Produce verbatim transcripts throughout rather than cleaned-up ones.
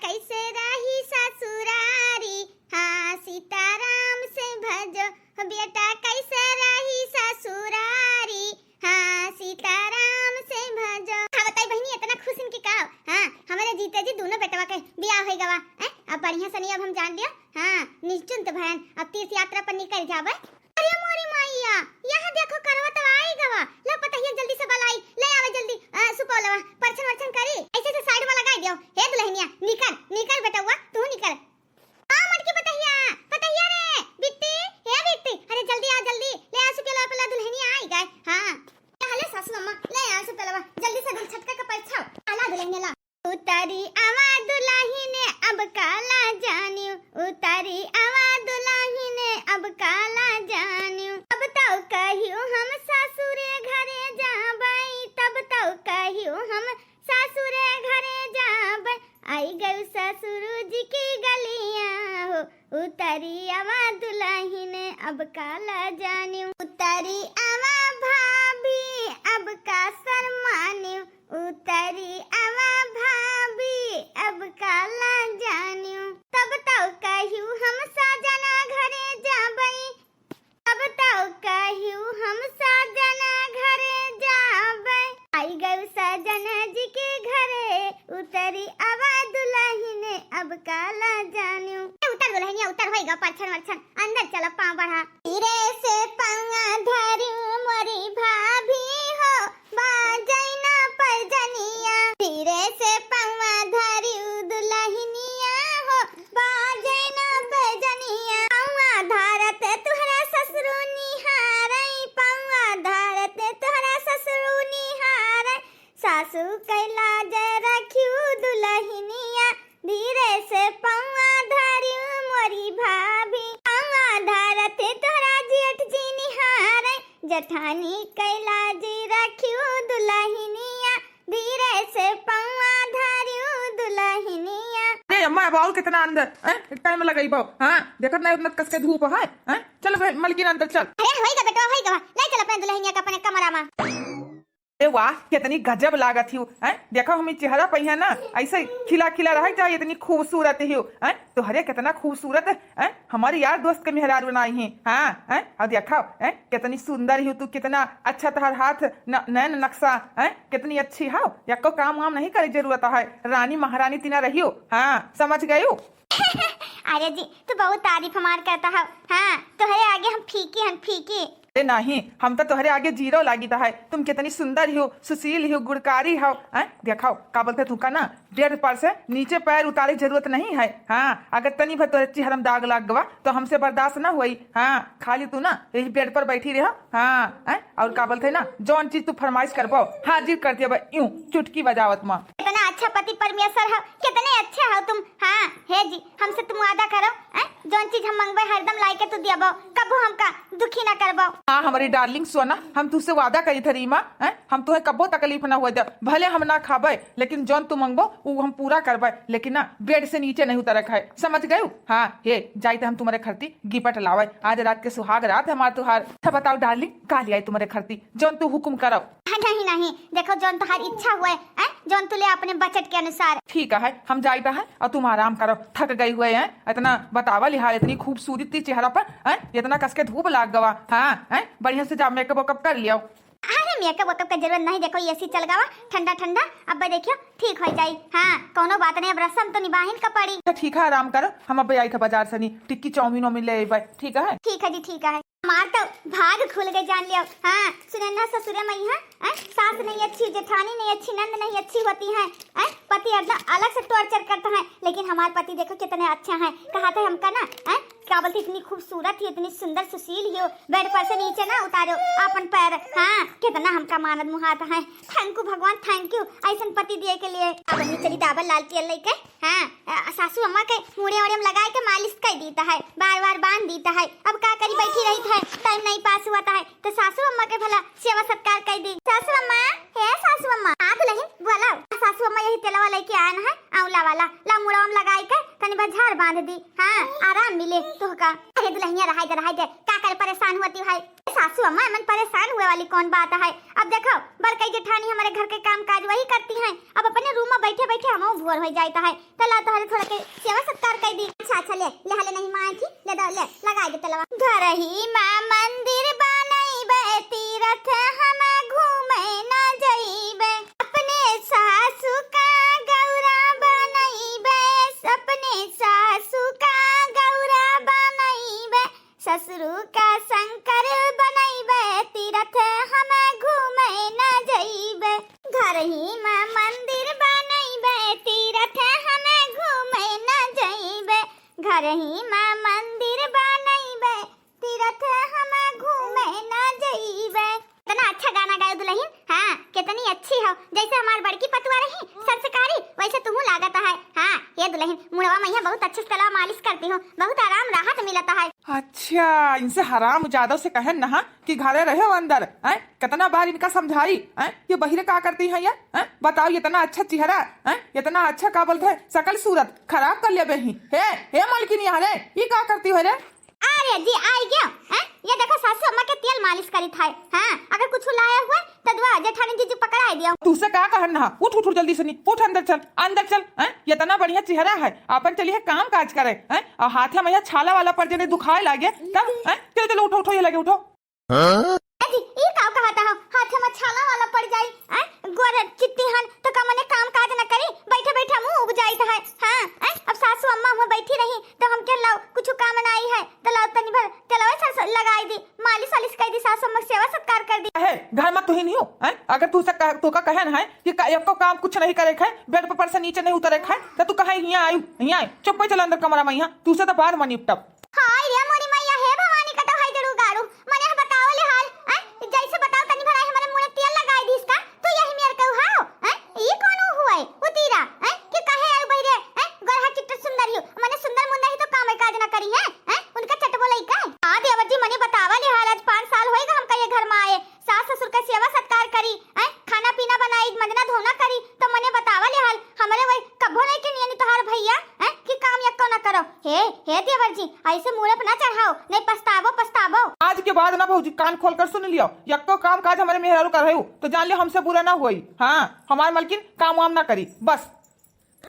कैसे रही ससुरारी, हाँ, सीताराम से भजो, हो बेटा, कैसे रही ससुरारी, हाँ, सीताराम से भजो। हाँ, बताई बहिनी, इतना खुश इनकी का? हाँ, हमारे जीते जी दोनों बेटवा के बियाह होइ गवा, हैं? अब बढ़िया से नहीं, अब हम जान लियो, हाँ, निश्चिंत भयन, अब तीर्थ यात्रा पर निकल जाबे। अरे मोरी मैया, यहाँ देखो, करवा तो आई गवा। ला पतहिया जल्दी से बलाई, ले आवे जल्दी, अ, सुपौलवा, परछन वरछन करी, ऐसे से side में लगाई दियो। हे दुल्हनिया, निकर, निकर बेटवा, तू निकर। आ मटकी पतहिया, पतहिया रे, बिट्टी, हे बिट्टी, अरे जल्दी आ, जल्दी, ले आ सुपौलवा, पहला दुल्हनिया आई गए। हाँ, ले आ, ले सासू अम्मा, ले आ सुपौलवा, जल्दी से दिल छटका के परछाओ। आला दुल्हनिया ला। उतरी आवा दुलहिन अब काला जानियो, उतरी आवा दुलहिन अब काला जानियो। तब तौ कहियो हम सासुरे घरे जाबै, तब तौ कहियो हम सासुरे घरे जाबै। आई गयो ससुर जी की गलिया हो, उतरी आवा दुलहिन अब काला जानियो। उतरी आवा भाभी अब का शर्मानियो, उतरी आवा भाभी, अब काला जानियो। तब तौ कहियो हम साजना घरे जाबै, तब तौ कहियो हम साजना घरे जाबै। आई गयो साजना जी के घरे, उतरी आवा दुलहिन अब काला जानियो। ए, उतर दुलहिनिया, उतर, होइगा परछन वरछन, अंदर चला, पाँव बढ़ा। धीरे से पौआ धरियो मोरी भाभी हो, बाजै ना पैजनिया। धीरे से पौआ धरियो दुलहिनिया हो, बाजै ना पैजनिया। पौआ धरत तुहरा ससुरु निहारै, पौआ धरत तुहरा ससुरु निहारै। सासु कै लाज रखियो दुलहिनिया, धीरे से पौआ धरियो मोरी भाभी। पौआ धरत तोहरा जेठ जी निहारै, जेठानी कै लाज रखियो दुलहिनिया, धीरे से पौआ धरियो दुलहिनिया। अरे अम्मा, अब और कितना अंदर, हैं? Time लगइबो, हाँ? देखत नहीं उतना कस के धूप है, हैं? चल बे, मलकिन अंदर चल। अरे होइगा बेटवा, होइगा, ले चल अपने दुलहिनिया के अपने कमरा मा। अरे वाह, कितनी गजब लागत हियो, हैं? देखो, हम ई चेहरा पे है ना, ऐसे खिला खिला रह जाए, इतनी खूबसूरत हियो, हैं? तोहरे कितना खूबसूरत, हैं? हमारे यार दोस्त के मेहरारू बनाई हैं, हाँ, हैं? और देखो, हैं? कितनी सुंदर हियो तू, कितना अच्छा तोहर हाथ न, नैन नक्शा, हैं? कितनी अच्छी हो, यक्को काम वाम नहीं करे जरूरत है, रानी महारानी तिना रहियो, हाँ, समझ गयो? अरे जी, तू बहुत तारीफ हमार करता हो, हाँ, तोहरे आगे हम फीकी हन, फीकी। अरे नहीं, हम तो तोहरे आगे zero लागित है। तुम कितनी सुंदर हो, सुशील हो, गुणकारी हो, हैं? देखाओ, का बोलते तुमका ना, bed पर से नीचे पैर उतारे की जरूरत नहीं है। हाँ, अगर तनी भर तोहरे चेहरा में दाग लाग गवा, तो हमसे बर्दाश्त ना होई। हाँ, खाली तू ना यही bed पर बैठी रहो। हाँ, हैं? और का बोलते ना, जौन चीज तू फरमाइश करबो, हाजिर कर देबो, यूं चुटकी बजावत मा। कितना अच्छा पति परमेश्वर हो, कितने अच्छे हो तुम। हाँ, हे जी, हमसे तुम वादा करो, हैं? जौन चीज हम मंगबे, हरदम लाइके तू दियाबो, कबो हमका दुखी ना करबो। हाँ, हमारी darling सोना, हम तुझसे वादा करी थरी माँ, हैं? हम तुहे कबो तकलीफ ना होए दे, भले हम ना खाबे, लेकिन जौन तू मंगबो, उ हम पूरा करबे, लेकिन ना, bed से नीचे नहीं उतरक है, समझ गयू? हाँ, हे, जाई त हम तुम्हारे खरती gift लावे, आज रात के सुहाग रात है हमार तुहार। अच्छा बताओ darling, का लियाई तुम्हारे खरती, जौन तू हुकुम करब? हाँ, नहीं, नहीं, देखो, जौन तुहार इच्छा हुए, हैं, जौन तू ले अपने budget के अनुसार। ठीक है, हम जाइत है और तुम आराम करो, थक गई हुए हैं, इतना बतावा लिहार, इतनी खूबसूरती चेहरा पर, हैं, इतना कस के धूप लाग गवा, हाँ, हैं, बढ़िया से जा makeup वेकअप कर लियो। अरे makeup वेकअप के जरूरत नहीं, देखो AC चल गवा, ठंडा ठंडा, अब देखियो ठीक हो जाई, हाँ, कोनो बात नहीं, अब रस्म तो निभाहिन का पड़ी। अच्छा ठीक है, आराम करो, हम अब आई थे बाजार से नहीं, टिक्की चाउमीन वाउमीन ले अइबे, ठीक है? ठीक है जी, ठीक है। हमार तो भाग खुल गए जान लियो। हाँ, सुनन्ना ससुरे मइहाँ, हैं? सास नहीं अच्छी, जेठानी नहीं अच्छी, नंद नहीं अच्छी होती हैं, हैं? पति एकदम अलग से torture करता है, लेकिन हमार पति देखो कितने अच्छे हैं। कहा थे हमका ना, हैं? का बोलते इतनी खूबसूरत ही, इतनी सुंदर सुशील ही हो, bed पर से नीचे ना उतारो अपन पैर। हाँ, कितना हमका मानत मुहात है। Thank you भगवान, thank you ऐसन पति दिए के लिए। अब हम चली दाबल लाल तेल लेके। हाँ, अ, सासू अम्मा के मूड़े ओड़े में लगाए के मालिश कर दीता है, बार बार बांध दीता है। अब का करी, बैठी रही है, time नहीं pass हुआ है, तो सासू अम्मा के भला सेवा सत्कार कर दी। सासू अम्मा, हे सासू अम्मा, हाँ दुलहिन बोला। सासू अम्मा यही तेलवा लेके आयन है, आंवला वाला, ला मूड़वा में लगाए के तनी बा झाड़ बांध दी। हाँ, आराम मिले तोहका। अरे दुलहिनिया, रहाई दे, रहाई दे, का करे परेशान होती है? सासू अम्मा, एमन परेशान हुए वाली कौन बात है? अब देखो, बड़कई जेठानी हमरे घर के काम काज वही करती हैं, अब अपने रूम में बैठे बैठे हमहू बोर होइ जाइत है, त ला तोहरे थोड़ा के सेवा सत्कार कर दी। अच्छा अच्छा, ले ले, हाले नहीं माँ थी, ले दो, ले लगा दे तेलवा। घर ही में मंदिर बनइबे, तीरथ हम घूमे न जइबे, अपने सासू का गौरा बनइबे, अपने सासू का गौरा बनइबे, ससुरु का शंकर बनइबे, तीरथ हम घूमे न जइबे। घर ही में मंदिर बनइबे, तीरथ हम घूमे न जइबे। घर ही में मंदिर बनइबे, तीरथ हम घूमे न जइबे। कितना अच्छा गाना गायो दुल्हन, हाँ, कितनी अच्छी हो, जैसे हमार बड़की पतुआ रही संस्कारी, वैसे तुहू लागत है। हाँ, ये दुल्हन, मुड़वा मैया बहुत अच्छे से तेलवा मालिश करती हो, बहुत आराम राहत मिलत है। अच्छा, इनसे हरामजादों से कहन नहा कि घरे रहो अंदर, हैं? कितना बार इनका समझाई, हैं? ये बहिरे का करती हैं ये, हैं? बताओ, इतना अच्छा चेहरा, हैं? इतना अच्छा का बोलते हैं, शकल सूरत खराब कर लेबे ही। हे, हे मलकिनी, अरे, ये का करती हो रे? अरे जी, आई गयो, हैं? ये देखो, सासू अम्मा के तेल मालिश करित है। हाँ, अगर कुछ लाया हुआ तो दुआ जेठानी जीजू पकड़ाई दियो। तुसे का कहन नहा, उठ, उठ, उठ, जल्दी से नहीं, उठ, अंदर चल, अंदर चल, हैं? इतना बढ़िया चेहरा है, अपन चलिए काम काज करे, हैं? और हाथे में यह छाला वाला पर जने दुखाए लागे, तब, हैं? चलो, चलो, उठो, उठो, ये लगे, उठो। हाँ? ए जी, ई का कहता हो? हाथे में छाला वाला पड़ जाई, हैं? गोर चिट्टी हन, तो का मने काम काज न करी? बैठे बैठे मुंह उब जाइत है, हाँ? हैं? अब सासू अम्मा हुआ बैठी रही, तो हम के लाओ, कुछ काम ना आई है, तो लाओ तनी भर तेलवा से लगाई दी, मालिश वालिश कर दी, सासू अम्मा के सेवा सत्कार कर दी। है, घर में तू ही नहीं हो, हैं? अगर तू से कह, तू का कहन है कि का, एको काम कुछ नहीं करे है, बेड पर से नीचे नहीं उतरे है, तो तू कहे यहाँ आई, यहाँ आई, चुप चल अंदर कमरा में, यहाँ तू से तो बाद में निपटब। हाय रे मोरी मैया, हे भवानी कटो हाय जड़ू गाड़ू, मने बताओ ले हाल, हैं? जैसे बताओ तनी भराई हमरे मुंह में तेल लगाई दीस का, तू यही मेर कहू हाओ, हैं? ई कौन हुए, उतीरा, हैं? कि काहे आयु बहिरे, हैं? गोरहा चिट्ट सुंदर यू, मने सुंदर मुंदर ही तो काम काज ना करी है, हैं? उनका चटबो लइका है। हाँ देवर जी, मने बतावा ले हाल, आज पाँच साल होएगा हमका ये घर में आए, सास ससुर का सेवा सत्कार करी, हैं? खाना पीना बनाई, मंजना धोना करी, तो मने बतावा ले हाल, हमरे वही कब्बो नहीं के नियन तोहार भैया, हैं? कि काम यक्को ना करो। हे, हे देवर जी, ऐसे मूड़े पे ना चढ़ाओ, नहीं पछताबो, पछताबो। आज के बाद ना भौजी, कान खोल कर सुन लियो, यक्को काम काज हमरे मेहरारू कर रहे हो, तो जान लियो हमसे बुरा ना होई। हाँ, हमार मलकिन काम वाम ना करी, बस।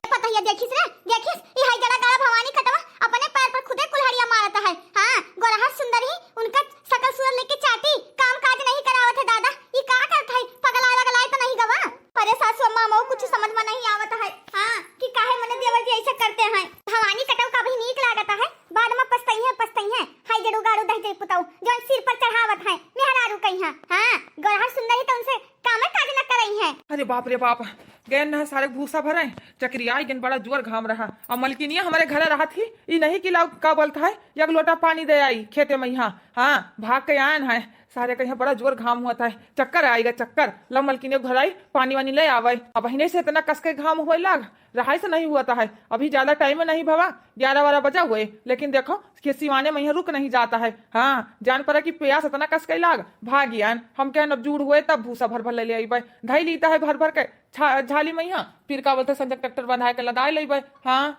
पता ये देखिस रे, देखिस, ई हाई जड़ा गाड़ा भवानी कटवा अपने पैर पर खुदे कुल्हाड़िया मारत है। हाँ, गोरहर सुंदर ही उनका शकल सूरत लेके चाटी, काम काज नहीं करावत है दादा। ई का करत है, पगलाए वगलाए तो नहीं गवा? अरे सासू अम्मा, हमहू कुछ समझ में नहीं आवत है, हाँ, कि काहे मने देवर जी ऐसे करते हैं। भवानी कटव का भी नीक लागत है, बाद में पछतइहे, पछतइहे। हाय जड़ू गाड़ू दहिजर पुतऊ, जौन सिर पर चढ़ावत है, मेहरारू कइहाँ, हाँ, गोरहर सुंदर ही तो उनसे कामे काज न करइहे। अरे बाप रे बाप, गए न सारे भूसा भरे, चकरी आई गन, बड़ा जोर घाम रहा। और मलकिनिया हमारे घर रहत ही, ई नहीं कि लाओ का बोलत है, एक लोटा पानी दे आई खेते में, हाँ, हाँ, भाग के आयन है। सारे कहिया बड़ा जोर घाम होत है, चक्कर आइगा चक्कर। ला मलकिनिया घर आई, पानी वानी ले आवे। अब अहिने से इतना कस के घाम होए लाग, रहाई से नहीं होत है। अभी ज्यादा टाइम नहीं भवा, ग्यारह बारह बजा हुए, लेकिन देखो कि सिवाने में यहाँ रुक नहीं जात है। हाँ, जान पड़ा कि प्यास इतना कस के लाग, भाग आयन। हम कहन अब जूड़ हुए तब भूसा भर भर ले ले अइबे, धई लीत है भर भर के छा-, झाली में यहाँ, फिर का बोलते संजय ट्रैक्टर बंधाए के लदाए लेबे। हाँ,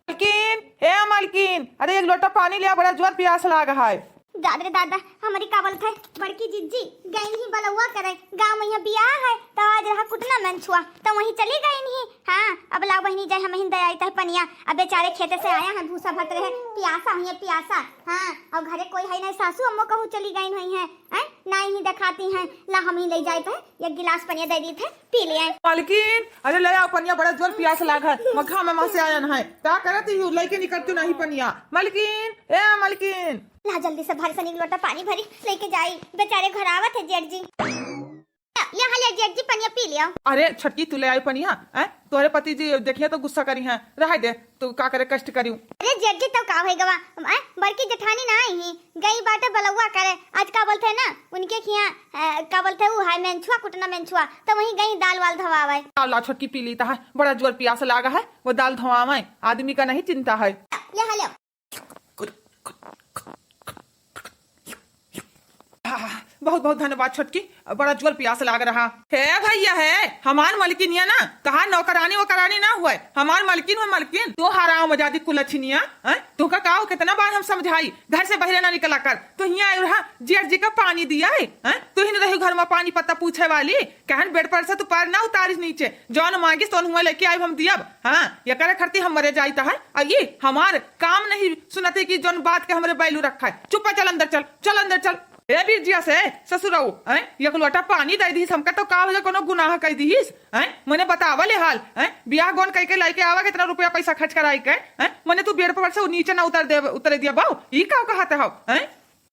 मलकिन, ए मलकिन, अरे एक लोटा पानी ले आ, बड़ा जोर प्यास लाग है। दाद रे दादा, हमरी का बोलत है, बड़की जिज्जी गई ही बलौआ करे, गाँव में यहाँ बियाह है, तो आज रहा कुटना मंछुआ, तो वहीं चली गई नहीं। हाँ, अब लाओ बहिनी जाए, हम ही दे आई तह पनिया, अब बेचारे खेते से आया है, भूसा भरत रहे, प्यासा हुई है, प्यासा। हाँ, और घरे कोई है नहीं, सासू अम्मो कहूँ चली गई हुई है, हैं? ना ही देखाती हैं, ला हम ही ले जाए तह, एक गिलास पनिया दे दी थे, पी ले आए। मालकिन, अरे ले आओ पनिया, बड़ा जोर प्यास लाग है, मखा में वहाँ से आयन है, का करत ही हूँ, लेके निकलती नहीं पनिया, मालकिन, ए मालकिन। ला जल्दी से भर सनी एक लोटा पानी भरी, लेके जाई, बेचारे घर आवत है जेठ जी। ले हाँ ले जेठ जी, पनिया पी लियो। अरे छोटकी, तू ले आई पनिया, हैं? तोहरे पति जी देखिए तो गुस्सा करी हैं, रह दे, तू का करे कष्ट करियो। अरे जेठ जी, तो का होई गवा, हैं? बड़की जेठानी ना आई ही, गई बाटे बलौआ करे, आज का बोलते हैं ना, उनके खिया, अ, का बोलते हैं, वो है मेंछुआ, कुटना मेंछुआ, तो वहीं गई दाल वाल धवावे। ला, ला छोटकी पी लीत है, बड़ा जोर प्यास लाग है, वो दाल धवावे, आदमी का नहीं चिंता है। ले हाँ ले। आह, बहुत बहुत धन्यवाद छोटकी, बड़ा जोर प्यास लाग रहा। हे भैया, हे हमार मलकिनिया ना, तहार नौकरानी वोकरानी ना हुए, हमार मलकिन हुए मलकिन। तो हरामजादी कुलछिनिया, हैं? तोहका का हो, कितना बार हम समझाई, घर से बहरे ना निकला कर। तू हियाँ आयु रहा, जेठ जी का पानी दिया है, हैं? तू ही नहीं रही घर में पानी पत्ता पूछे वाली। कहन बेड पर से तू पैर ना उतारिस नीचे, जौन मांगिस तौन हुआ लेके आइब हम दियब। हाँ, एकरे खरती हम मरे जाइत है। आ ई हमार काम नहीं सुनते कि जौन बात के हमरे बैलू रखा है। चुप है, चल अंदर चल, चल अंदर चल। ए बिरजिया से ससुरऊ, हैं? एक लोटा पानी दे दीस हमका तो का हो जा, कोनो गुनाह कह दीस, हैं? मने बतावा ले हाल, हैं? बियाह गौन कह के लाइके आवा, कितना रुपया पैसा खर्च कराई के, हैं? मने तू बेड पर से नीचे ना उतर दे, उतरे दिया बाऊ, ई का कहत हव, हैं?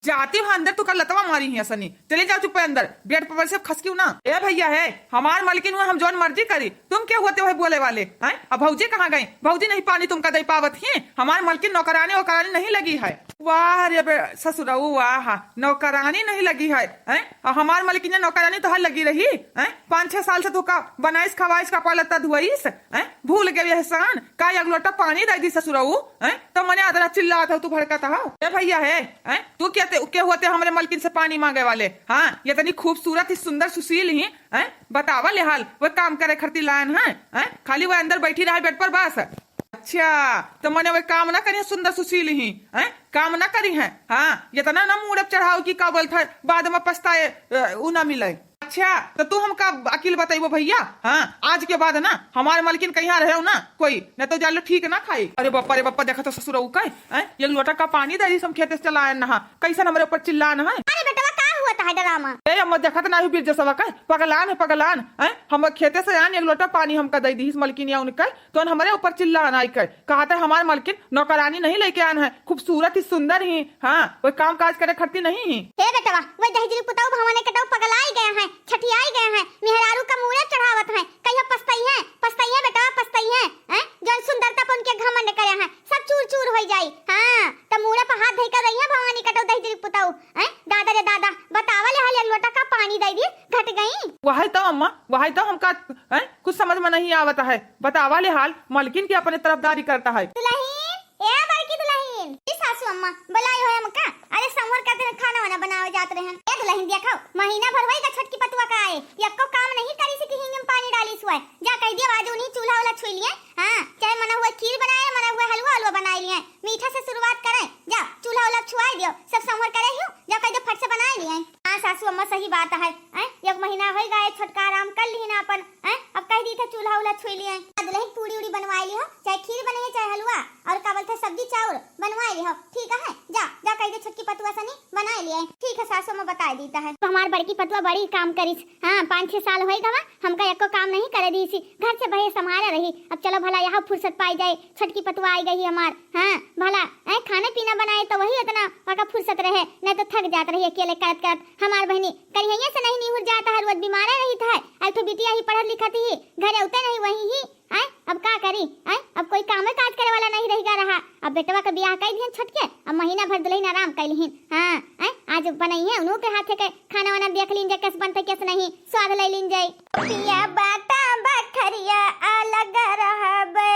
जाती हूँ अंदर, तू कर लतवा मारी ही असनी। चली जाओ चुप्पे अंदर, बेड पर से खसकी ना। ए भैया, हे हमार मलकिन हुआ, हम जौन मर्जी करी, तुम के होते हो बोले वाले, हैं? अब भौजी कहाँ गई? भौजी नहीं पानी तुमका दे पावत ही। हमार मलकिन नौकरानी वोकरानी नहीं लगी है। वाह रे बे ससुरऊ, वाह, नौकरानी नहीं लगी है, हैं? और हमार मलकिन नौकरानी तोहार लगी रही, हैं? पाँच छह साल से तोहका बनाइस, खवाइस, कपड़ा लत्ता धुआइस, हैं? भूल गए एहसान? का एक लोटा पानी दे दी ससुरऊ, हैं? तो मने आदरा चिल्लात हो, तू भड़कत हो। ए भैया, हे, हैं? तू क्या ते, के होते हमरे मलकिन से पानी मांगे वाले? हाँ, ये तनी खूबसूरत ही, सुंदर, सुशील ही, हैं? बतावा ले हाल, वो काम करे खरती लायन है, हैं? खाली वो अंदर बैठी रहे बेड पर बस। अच्छा, तो मने वो काम ना करी, सुंदर सुशील ही, हैं? काम ना करी है। हाँ, इतना ना मूड़ पे चढ़ाओ कि का बोलत है, बाद में पछताए, अ, उ ना मिले। अच्छा, तो तू हमका अकील बताइबो भैया? हाँ, आज के बाद ना हमारे मलकिन कहीं रहे ना कोई, न तो जान लो ठीक ना खाई। अरे बप्पा रे बप्पा, देखा तो ससुरऊ का, हैं? एक लोटा का पानी दे दी, हम खेते से चला आए ना, कैसन हमरे ऊपर चिल्लान है। अरे बेटवा, का हुआ था ड्रामा? ए अम्मा, देखत ना हो बिरजसवा का, पगलान है पगलान, हैं? हम खेते से आन, एक लोटा पानी हमका दे दी मलकिनिया उनका, तो हमरे ऊपर चिल्लान आई के, कहत है हमार मलकिन नौकरानी नहीं लेके आन है, खूबसूरत ही सुंदर ही, हाँ, वो काम काज करे खरती नहीं ही। हे बेटवा, वो दहिजरी पुताऊ भवाने कटाऊ पगलाई गए हैं, छठियाई गए हैं, मेहरारू का मूड़े चढ़ावत हैं, कहिया पछतइहैं, पछतइहैं बेटवा, पछतइहैं, हैं? जौन सुंदरता पर उनके घमंड करे हैं, सब चूर चूर होई जाई। हाँ, त मूड़े पर हाथ धइके रहिहैं भवानी कटाऊ दहिजरी पुताऊ, हैं? दादा रे दादा, बतावा ले हाल एक लोटा का पानी दे दी, घट गई। वही तो अम्मा, वही तो हमका, हैं, कुछ समझ में नहीं आवत है। बतावा ले हाल, मलकिन के अपने तरफदारी करता है। दुलहिन, ए बड़की दुलहिन, ई सासू अम्मा बुलाई हो हमका? अरे संवर करते हैं, खाना वाना बनावे जात रहन। ए दुलहिन देखो, महीना भर होई का छोटकी पतुआ का आए, यक्को काम नहीं करी सी कि हींग में पानी डाली सुआए। जा कह दिया आज उन्हीं चूल्हा वाला छुई लिए। हाँ, चाहे मना हुआ खीर बनाए, मना हुआ हलवा हलवा बनाए लिए, मीठा से शुरुआत करे। जा चूल्हा वाला छुआई दियो, सब संवर करे हियो, जा कह दे फट से बनाए लिए। हाँ सासू अम्मा, सही बात है, हैं? एक महीना होई गए, छोटका आराम कर ली ना अपन, हैं? अब कह दी थे चूल्हा उल्हा छुई लिए, आ दुलहिन पूड़ी उड़ी बनवाए ली हो, चाहे खीर बने है, चाहे हलवा, और का बोलते सब्जी चाउर बनवाए ली हो, ठीक है? जा, जा कह दे छोटकी पतुआ सनी बनाए लिए, ठीक है सासू अम्मा, बताए दी है। तो हमार बड़की पतुआ बड़ी काम करिस, हाँ, पाँच छह साल होई गवा, हमका एको काम नहीं करे दी सी, घर से बहे संभाले रही। अब चलो भला यहाँ फुर्सत पाई जाए, छोटकी पतुआ आई गई हमार। हाँ, भला, ऐ खाने पीना बनाए तो वही इतना ओका फुर्सत रहे, नहीं तो थक जात रही अकेले करत करत। हमार बहिनी करिहैया से नहीं निहुर जात है, रोज बीमारे रहित है। अब तो बिटिया ही पढ़त लिखत ही, घरे उते नहीं वही ही। आय, अब का करी? आय, अब कोई कामे काज करे वाला नहीं रह गा रहा। अब बेटवा के बियाह कई दिहन छोटके, अब महीना भर दुलहिन आराम कई लिहिन। हाँ, आय, आज बनइहे उन्हों के हाथे के खाना वाना देख लीन जाए, कैसे बनते कैसे नहीं, स्वाद ले लीन जाए। पिया बाटा बखरिया अलग रहबे,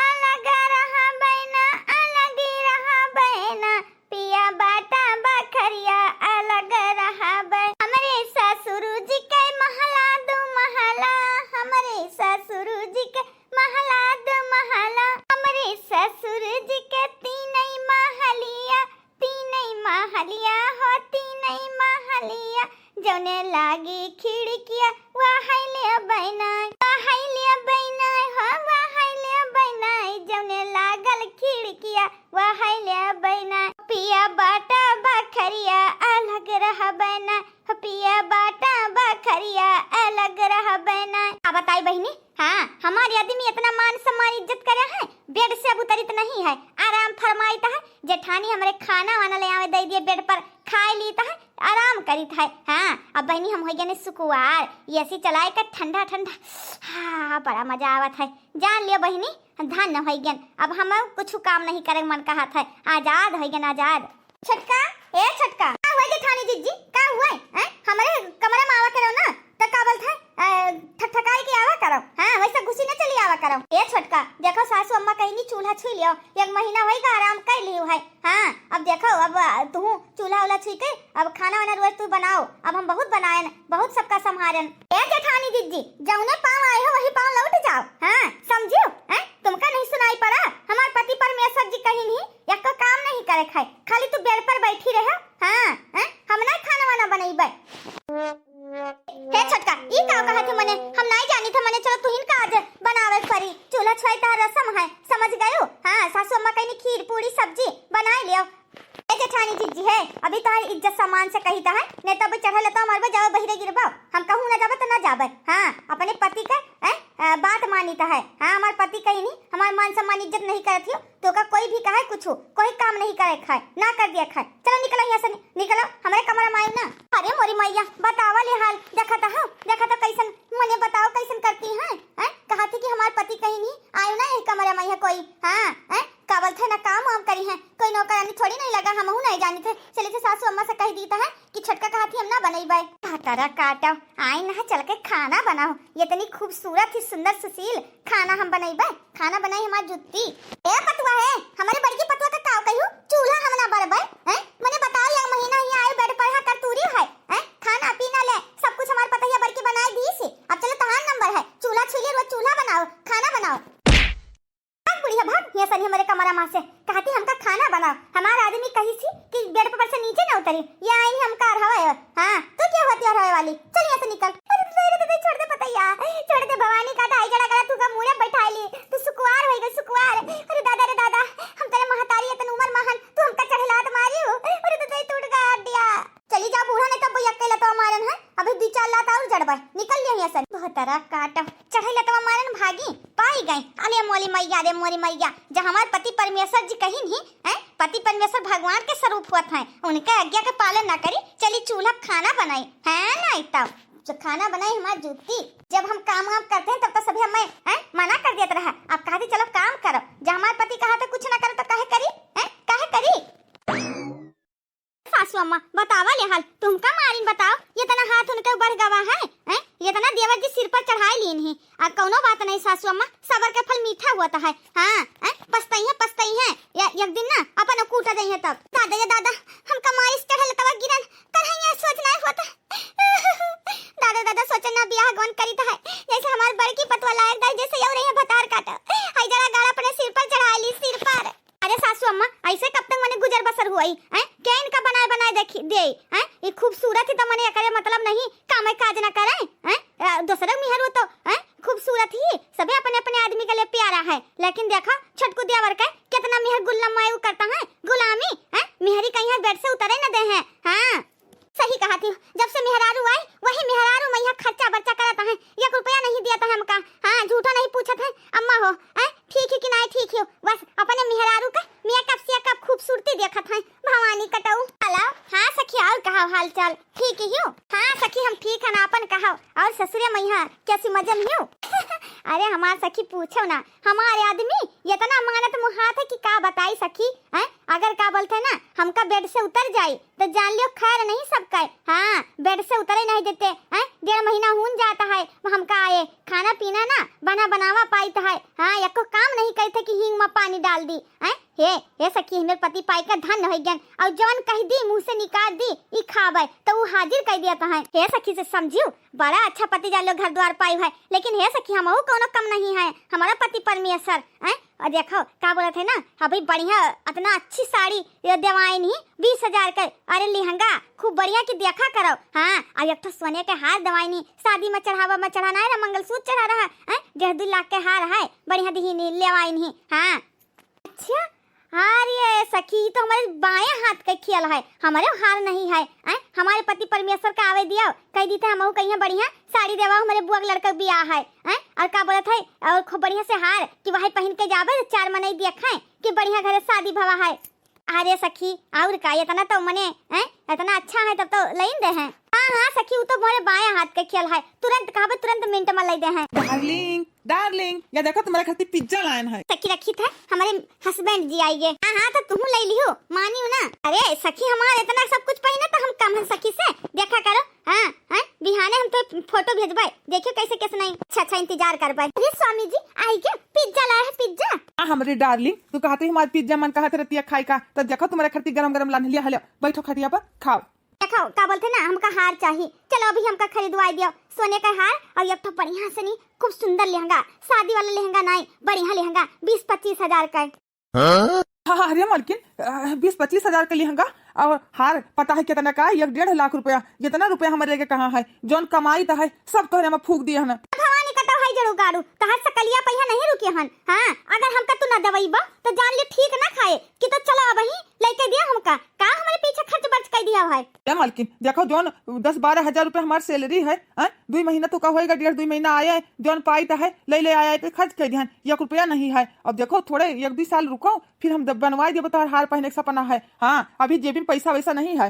अलग रहबे ना, अलग रहबे ना, पिया बाटा बखरिया अलग रहबे। हमरे ससुर जी के महला दू महला, हमरे ससुर जी के महला दू महला, हमरे ससुर जी के तीनई महलिया, तीनई महलिया हो, तीनई महलिया, जौने लागी खिड़किया, वहै लेबे नाय, वहै लेबे नाय हो, वहै लेबे नाय, जौने लागल खिड़किया, वहै लेबे नाय। पिया बाटा बखरिया अलग रहबे नाय, पिया बाटा बखरिया अलग रहबे नाय। का बताई बहिनी, हाँ, हमार आदमी इतना मान सम्मान इज्जत करे है, बेड से अब उतरित नहीं है, आराम फरमाइत है। जेठानी हमरे खाना वाना ले आवे दे दिए, बेड पर खाए लीत है, आराम करित है। हाँ, अब बहिनी हम होइ गए सुकुवार, एसी चलाए के ठंडा ठंडा, हाँ, बड़ा मजा आवत है। जान लियो बहिनी, हम धन्य होइ गए, अब हम कुछ काम नहीं करे मन कहत है, आजाद होइ गए, आजाद। छोटका, ए छोटका, का हुआ जेठानी जिज्जी, का हुआ? हैं? हमरे कमरे में आवा के रहो ना, त का बोलत है? अ, ठकठकाई के आवा करो। हाँ, वैसे घुसी न चली आवा करो। ए छोटका, देखो सासू अम्मा कहिन चूल्हा छुई लियो, एक महीना होइगा आराम कर लियो है। हाँ, अब देखो, अब, अ, तुहूँ चूल्हा उल्हा छुई के अब खाना वाना रोज तू बनाओ। अब हम बहुत बनाएन, बहुत सबका संभारेन। ए जेठानी जिज्जी, जौने पाँव आए हो वही पाँव लौट जाओ। हाँ, समझियो? हैं? तुमका नहीं सुनाई पड़ा? हमार पति परमेश्वर जी कहिन ही, एको काम नहीं करे खाए, खाली तू बेड पर बैठी रहे। हाँ, हैं? हम नहीं खाना वाना बनइबे। हे छोटका, ई का कहत है मने? हम नहीं जानी थे मने, चलो तुहिन का आज बनावे के परी। चूल्हा छुआई तहार रसम है, समझ गयो? हाँ, सासू अम्मा कहिन खीर, पूड़ी, सब्जी बनाए लियो। ए जेठानी जिज्जी है, अभी तहार इज्जत सम्मान से कही त है, नहीं तो अभी चढ़ल तो मरबे, जाओ बहिरे गिरबो। हम कहूँ ना जाबे तो ना जाबे। हाँ, अपने पति के, हैं, अ, बात मानी त है। हाँ, हमार पति कहिन ही, हमार मान सम्मान इज्जत नहीं करत हियो, तो का कोई भी कहे कुछ, कोई काम नहीं करे खाए, ना कर दिया खाए। चलो निकलो यहाँ से, नि-, निकलो, हमारे कमरा में आयो ना। अरे मोरी मैया, बतावा ले हाल, देखा तो, हाँ, देखा तो कैसन, मने बताओ कैसन करती हैं, हैं? कहा थी कि हमार पति कहिन ही, आयो ना यही कमरा में है कोई, हाँ, हैं? का बोलत है ना काम वाम करी हैं, कोई नौकरानी थोड़ी नहीं लगा, हमहू नहीं जानी थे। चली थे सासू अम्मा से कह दी त है कि छोटका कहा थी हम ना बनइबे। भतरा काटो, आई ना चल के खाना बनाओ, ये इतनी खूबसूरत ही सुंदर सुशील खाना हम बनइबे, खाना बनाई हमार जुत्ती। ए पतुआ है, हमारे बड़की पतुआ का काव कहियो, चूल्हा हम ना बरबे, हैं? मने बताओ, एक महीना ही आए बेड पर यहाँ करतूरी है, हैं? खाना पीना ले सब कुछ हमार पतहिया बड़की बनाए दी से। अब चलो तहार नंबर है, चूल्हा छुई ले, रोज चूल्हा बनाओ, खाना बनाओ। भाग बुढ़िया भाग, यहाँ सनी हमारे कमरा में से। कहा थी हमका खाना बनाओ, हमार आदमी कही सी कि बेड पर से नीचे ना उतरी, ये आई नहीं हमका अरहवा है। हाँ, तू क्या होती अरहवा वाली, चल यहाँ से निकल। अरे दे, दे, दे, छोड़ दे पतैया, छोड़ दे भवानी का दाई जड़ा गला तू का मुड़े बैठा ली, तू सुकुवार होई गई सुकुवार। अरे दादा रे दादा, हम तेरे महतारी इतन उम्र महान, तू हमका चढ़े लात मारी हो। अरे दे, दे, टूट गया हड्डिया। चली जाओ बूढ़ा, नहीं तो अब्बा यक्के लतवा मारन है, अभी दू चार लात और जड़बे। निकल लिया यहाँ से। भतरा काट, चढ़े लतवा मारन भागी, पाई गए। अरे मोरी मैया, अरे मोरी मैया, जहाँ हमार पति परमेश्वर जी कहिन ही, हैं? पति परमेश्वर भगवान के स्वरूप होत हैं, उनके आज्ञा के पालन ना करी, चली चूल्हा खाना बनाई, हैं? नहीं तब जो खाना बनाई हमार जूती, जब हम काम वाम करते हैं तब तो सभी हमें, हैं, मना कर देत रहा। अब कहती चलो काम करो, जब हमार पति कहा तो कुछ ना करो तो काहे करी, हैं, काहे करी? सासू अम्मा, बतावा ले हाल, तुमका मारिन बताओ, ये इतना हाथ उनके बढ़ गवा है, हैं? ये इतना देवर जी सिर पर चढ़ाई लीन ही। आ कौनो बात नहीं सासू अम्मा, सबर के फल मीठा होत है। हाँ, हैं? पछतइहे, पछतइहे, या एक दिन ना अपन कूटा जाइहे तब। दादा, ये दादा, हमका मारिस चढ़ल तवा गिरन, करहिया सोच नहीं होता। दादा, दादा, सोचन ना बियाह गौन करीत है, जैसे हमार बड़की पतवा लायक दाई, जैसे यौ रही है भतार काटा, हई जरा गाड़ा अपने सिर पर चढ़ा ली, सिर पर। अरे सासू अम्मा, ऐसे कब तक मने गुजर बसर हुई, हैं? के इनका बनाए बनाए देखी दे, हैं? ये खूबसूरत ही तो मने एकरे मतलब नहीं, कामे काज ना करे, हैं? अ, दूसरे मेहर हो तो, हैं? खूबसूरत ही, सभी अपने अपने आदमी के लिए प्यारा है, लेकिन देखा छोटकू देवर के कितना मेहर गुल्लम मायू करता है, गुलामी, हैं? मेहरी कहीं बेड से उतरे न दे हैं। हाँ, सही कहा थी, जब से मेहरारू आए, वही मेहरारू में यहाँ खर्चा बर्चा करत है, एक रुपया नहीं दिया था हमका। हाँ, झूठा नहीं पूछत है, अम्मा हो, हैं? ठीक है कि नहीं ठीक हो, बस अपने मेहरारू का मेकअप सेकअप खूबसूरती देखत है, भवानी कटऊ। हेलो, हाँ सखी, और कहा हाल चाल? ठीक ही हो? हाँ सखी, हम ठीक है ना, अपन कहा। और ससुरे मैया कैसी मजे में हो? अरे हमार सखी पूछो ना, हमारे आदमी इतना मानत मुहात है कि का बताई सखी, हैं? अगर का बोलते हैं ना, हमका बेड से उतर जाई तो जान लियो खैर नहीं सबका। हाँ, बेड से उतरे नहीं देते, हैं? डेढ़ महीना हुन जाता है, वो हमका आए खाना पीना ना बना बनावा पाइत है। हाँ, एको काम नहीं करते कि हींग में पानी डाल दी, हैं? हे, हे सखी, हमरे पति पाई का धन हो गन, और जौन कह दी मुंह से निकाल दी, ई खावे, तो वो हाजिर कर दिया तो है। हे सखी से समझियो, बड़ा अच्छा पति जान लो घर द्वार पाई है, लेकिन हे सखी, हमहू कोनो कम नहीं है, हमारा पति परमेश्वर, हैं? और देखो, का बोलत है ना, अभी बढ़िया, इतना अच्छी साड़ी ये देवाइन ही, बीस हजार के, अरे लहंगा, खूब बढ़िया की देखा करो। हाँ, और एक ठो सोने के हार देवाइन ही, शादी में चढ़ावा में चढ़ाना है ना, मंगलसूत्र चढ़ा रहा है, डेढ़ दो लाख के हार है, बढ़िया दिहिन ही, लेवाइन ही। हाँ। अच्छा, अरे सखी, ई तो हमारे बाएं हाथ के खेल है, हमारे हार नहीं है, हैं? हमारे पति परमेश्वर का आवे दिया, कह दी थे हमहू कहिया बढ़िया साड़ी देवा, हमारे बुआ के लड़का के बियाह है, हैं? और का बोलत है, और खूब बढ़िया से हार कि वही पहन के जाबे तो चार मनई देखे कि बढ़िया घरे शादी भवा है। अरे सखी, और का, इतना तो मने, हैं, इतना अच्छा है तब तो लइन दे हैं। हाँ हाँ सखी, वो तो मोरे बाएं हाथ के खेल है, तुरंत कहबे तुरंत मिनट में लइ दे हैं। डार्लिंग, डार्लिंग, या देखो तुम्हारे खातिर पिज्जा लायन है। सखी रखी थे, हमारे हस्बैंड जी आइगे। हाँ, हाँ, तो तुहूँ ले लिहो, मानियो ना। अरे सखी, हमार इतना सब कुछ पहिने तो हम कम है सखी से। देखा करो, हाँ, हाँ, बिहाने हम तो फोटो भेजबे, देखियो कैसे कैसे नहीं। अच्छा, अच्छा, इंतजार करबे। अरे स्वामी जी, आइगे, पिज्जा लाए है, पिज्जा। हाँ, हमरे डार्लिंग, तू कहत रही हमार पिज्जा मन कहत रहती है खाए का, तो देखो तुम्हारे खातिर गरम गरम लान लिया हलो, बैठो खटिया पर, खाओ। देखो, का बोलते ना, हमका हार चाही। चलो, अभी हमका खरीदवाई दियो सोने का हार और एक ठो बढ़िया सनी, खूब सुंदर लहंगा, शादी वाला लहंगा नहीं, बढ़िया लहंगा, बीस पच्चीस हजार का। हाँ, हाँ, अरे मालकिन, अ, बीस पच्चीस हजार का लहंगा और हार पता है कितना का है? एक डेढ़ लाख रुपया। जितना रुपया हमारे लगे कहाँ है, जौन कमाई त है, सब तोहरे में फूक दिए हन। भवानी कटो है जड़ू गाड़ू, तोहर सकलिया पहिया नहीं रुके हन। हाँ, अगर हमका तू न दवाई बा, तो जान ले ठीक ना खाए कि तो चलो अब ही लेके दिया हमका, का हमारे पीछे खर्च बर्च कर दिया है? ए मालकिन, देखो जौन दस बारह हजार रुपया हमार सैलरी है, हैं? दुई महीना तो का होएगा, डेढ़ दुई महीना आए, जौन पाई त है, ले ले आए, तो खर्च कर दिहन, एक रुपया नहीं है। अब देखो थोड़े एक दुई साल रुको, फिर हम दब-, बनवाई देबो, तोहर हार पहने के सपना है। हाँ, अभी जेबी में पैसा वैसा नहीं है।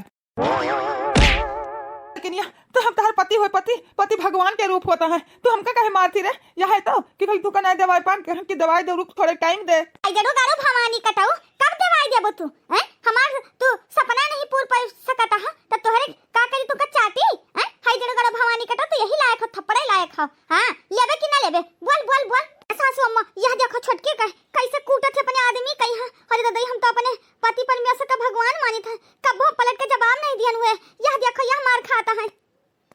लेकिन यह तो हम तोहर पति होए, पति, पति भगवान के रूप होता है, तू हमका काहे मारती रे? यह है तो कि खाली तू का नहीं दवाई पान के, हमकी दवाई दे, रुक थोड़े टाइम दे। आई जड़ू गाड़ू भवानी कटाऊ, कब दवाई देबो तू? हैं? हमार तू सपना नहीं पूर पाई सकता है, तो तोहरे का करी तू का चाटी? हैं? हाय जड़ू गाड़ू भवानी कटाऊ, तू यही लायक हो, थप्पड़े लायक हो। हाँ, लेबे कि ना लेबे? बोल, बोल, बोल। सासू अम्मा, यह देखो छोटकी का कैसे कूटत है अपने आदमी का यहाँ। अरे दादा, हम तो अपने पति परमेश्वर का भगवान मानित है, कब्बो पलट के जवाब नहीं दियन हुए। यह देखो, यह मार खाता है।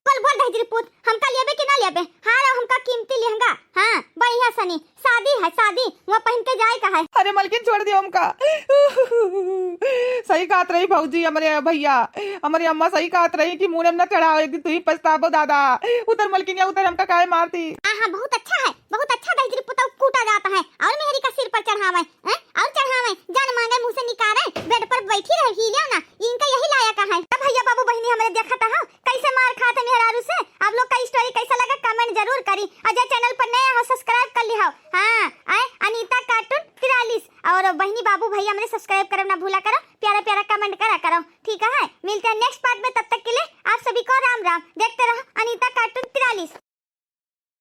बोल, बोल दहिजरी पूत, हमका लेबे कि ना लेबे? हाँ रे, हमका कीमती लहंगा, हाँ, बढ़िया सनी, शादी है, शादी, वो पहन के जाए का है। अरे मलकिन, छोड़ दियो हमका। सही कहत रही भौजी, हमरे भैया, हमरे अम्मा सही कहत रही कि मुड़े में ना चढ़ाओ, एक दिन तू ही पछताबो दादा। उतर मलकिन, या उतर, हमका काहे मारती? हाँ, हाँ, बहुत अच्छा है, बहुत अच्छा दहिजरी पुतौ कूटा जाता है, और मेहरी का सिर पर चढ़ावे, हैं? और चढ़ावे, जान मांगे मुंह से निकाले, बेड पर बैठी रहे, हिलियो ना, इनका यही लायक है। तब भैया बाबू बहिनी हमरे देखत हो, कैसे मार खात है मेहरारू से। आप लोग का स्टोरी कैसा लगा, कमेंट जरूर करी, और जे चैनल पर नया हो, सब्सक्राइब कर लिहाओ। हाँ, आए अनीता कार्टून तिरालीस, और बहिनी बाबू भैया हमरे सब्सक्राइब करब ना भूला करो, प्यारा प्यारा कमेंट करा करो, ठीक है? मिलते हैं नेक्स्ट पार्ट में, तब तक के लिए आप सभी को राम राम। देखते रहो अनीता कार्टून तिरालीस।